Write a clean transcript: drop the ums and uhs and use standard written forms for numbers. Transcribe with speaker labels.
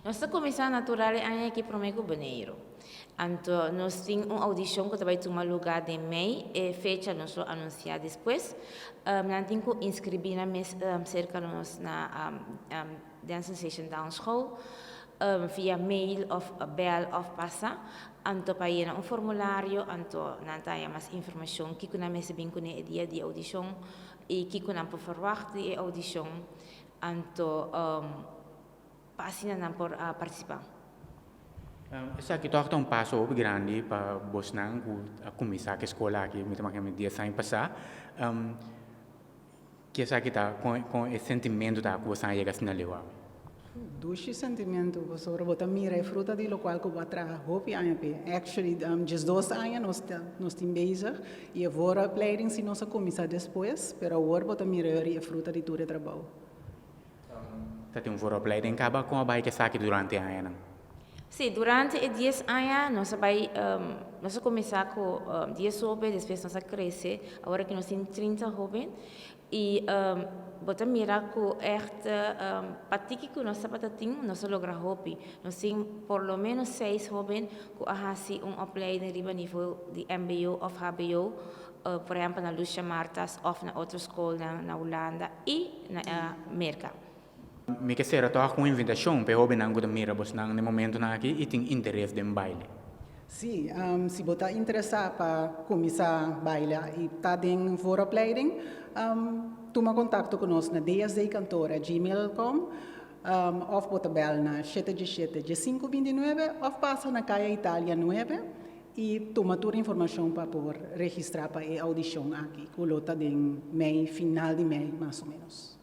Speaker 1: Nos ta kuminsá natural e aña aki promé ku Boneiru. Anto nos tin un audishon ku ta bai tuma lugá den mei, e fecha nos lo anunsiá despues. Nan tin ku inskribí nan mes serka nos na Dance Sensation Dansschool via mail òf bèl òf pasa. Anto pa yena un formulario, anto nan ta haña mas informashon kiko nan mester bin kuné e dia di audishon i kiko nan por ferwagt di e audishon. Anto pa asina nan por partisipá.
Speaker 2: Esaki tòg ta un paso hopi grandi pa bosnan ku a kuminsá ku e skol aki, mi ta maki mi 10 aña pasá. Ke esaki ta, kon e sentimentu ta ku bosnan a yega asina leu awe?
Speaker 3: Dushi sentimentu, pasobra bo ta mira e fruta di lokual ku bo a traha hopi aña p'e. Actually, 12 aña nos ta nos tin bezig i e vooropleiding si nos a kuminsá despues, pero awor bo ta mira e fruta di tur e trabou.
Speaker 2: Ta tin un vooropleiding kaba? Kon a bai ku esaki durante e añanan?
Speaker 1: Sí, durante e 10 aña nos a bai, nos a kuminsá ku 10 hoben, despues nos a krese, awor aki nos tin 30 hoben i bo ta mira ku ègt pa tiki ku nos tabata tin nos a logra hopi. Nos tin por lo ménos seis hoben ku a hasi un opleiding riba nivel di mbo òf hbo, por ehèmpel na Lucia Marthas òf na otro skolnan na Hulanda i na Merka.
Speaker 2: Mi ke sera tòg ku un invitashon pa e hóbennan ku ta mira bosnan na e momentunan aki i tin interes den baile.
Speaker 3: Sí, si bo ta interesá pa kuminsá baila i ta den vooropleiding, tuma kontakto ku nos na dsdkantoor@gmail.com òf bo ta bèl na 717 1529 òf pasa na Kaya Italia 9 i tuma tur informashon pa por registrá pa e audishon aki ku lo ta den mei, final di mei mas o ménos.